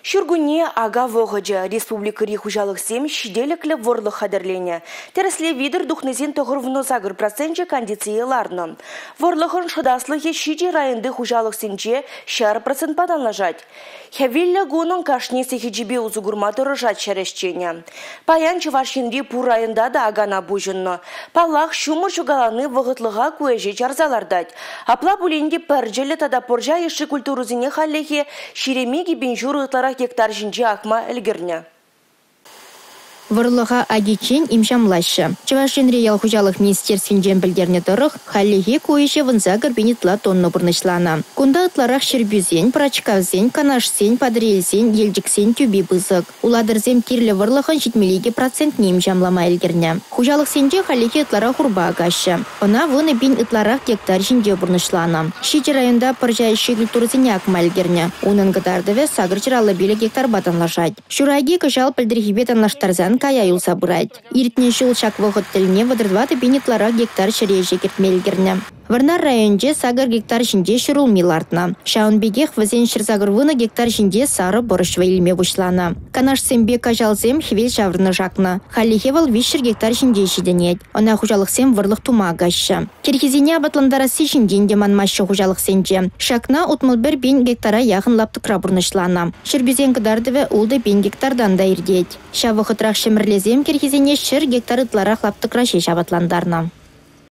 Ҫуркунне ака вӑхӑчӗ. Республикӑри хуҫалӑхсем ҫителӗклӗ вӑрлӑх хатӗрленӗ. Тӗрӗслев витӗр тухнисен 98 проценчӗ кондицие ларнӑ. Вӑрлӑхӑн шӑтаслӑхӗ 7 районти хуҫалӑхсенче 100 процентпа танлашать. Хӗвеллӗ кунӑн кашни сехечӗпе усӑ курма тӑрӑшать ҫӗр ӗҫченӗ. Паян Чӑваш Енри пур районта та акана пуҫӑннӑ. Паллах, ҫумӑр ҫукалани вӑхӑтлӑха ку ӗҫе чарса лартать. Апла пулин те пӗрчӗллӗ тата пӑрҫа йышши культурӑсене хальлӗхе 22,5 ытларах гектар ҫинче акма ӗлкӗрнӗ. Вӑрлӑха акиччен имҫамлаҫҫӗ. Чӑваш Енри ял хуҫалӑх министерствинчен пӗлтернӗ тӑрӑх, хальлӗхе ку ӗҫе 18 пин ытла тонна пурнӑҫланӑ. Кунта ытларах Ҫӗрпӳсен, Пӑрачкавсен, Канашсен, Патӑрьелсен, Елчӗксен тӳпи пысӑк. Улатӑрсем кирлӗ вӑрлӑхӑн 72 процентне имҫамлама ӗлкӗрнӗ. Хуҫалӑхсенче хальлӗхе ытларах урпа акаҫҫӗ. Ӑна 10 пин ытларах гектар ҫинче пурнӑҫланӑ. 7 районта пӑрҫа йышши культурӑсене акма ӗлкӗрнӗ. Унӑн кӑтартӑвӗ 855 гектарпа танлашать. Ҫураки кӑҫал пӗлтӗрхипе танлаштарсан кая юлса пырать. Иртнӗ ҫул ҫак вӑхӑт тӗлне 34 пин ытларах гектар ҫӗре ӗҫе кӗртме ӗлкӗрнӗ. Вӑрнар районӗнче 8 гектар ҫинче ҫӗрулми лартнӑ. Ҫавӑн пекех вӗсен 180 гектар ҫинче сарӑ пӑрӑҫ вӑй илме пуҫланӑ. Канашсемпе Каҫалсем хӗвел ҫаврӑнӑш акнӑ. Хальлӗхе вӑл 300 гектар ҫинче ҫитӗнет. Ӑна хуҫалӑхсем вӑрлӑх тума акаҫҫӗ. Кӗрхисене апатлантарасси ҫинчен те манмаҫҫӗ хуҫалӑхсенче. Ҫакна 61 пин гектара яхӑн лаптӑкра пурнӑҫланӑ. Ҫӗрпӳсен кӑтартӑвӗ 6 пин гектартан та иртет. Ҫав вӑхӑтрах ҫӗмӗрлесем кӗрхисене 100 гектар ытларах лаптӑкра ҫеҫ апатлантарнӑ.